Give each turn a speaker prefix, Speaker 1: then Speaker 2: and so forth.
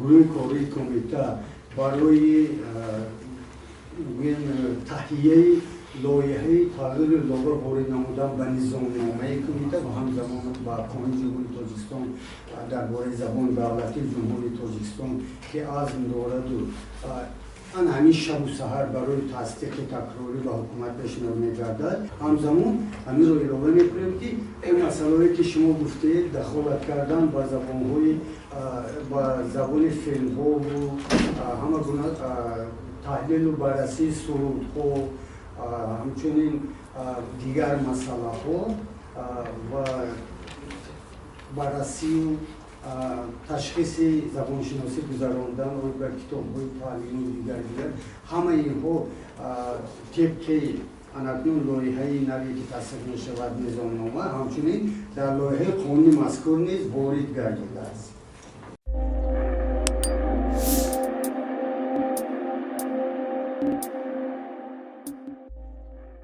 Speaker 1: Гурӯҳи кории кумита барои таҳияи лоиҳаи тағйиру илова ворид намудан ба низомномаи кумита ва ҳамзамон ба Қонуни Ҷумҳурии Тоҷикистон дар бораи забони давлатии Ҷумҳурии Тоҷикистон, ки азм дораду ан ҳамин шабу саҳар барои тасдиқи такрорӣ ба ҳукумат пешниҳод мегардад. Ҳамзамон ҳаминро илова мекунем, ки ин масъалаое ки шумо гуфтед, дахолат кардан ба забонҳои, ба забони филмҳову ҳама гуна таҳлилу баррасии сурудҳо, ҳамчунин дигар масъалаҳо ва баррасию ташхиси забоншиносӣ гузарондан оид ба китобҳои таълиму дигар дигар, ҳамаи инҳо тибқи анакнун лоиҳаи наве ки тасдиқ мешавад низомнома, ҳамчунин дар лоиҳаи қонуни мазкур низ ворид гардидааст.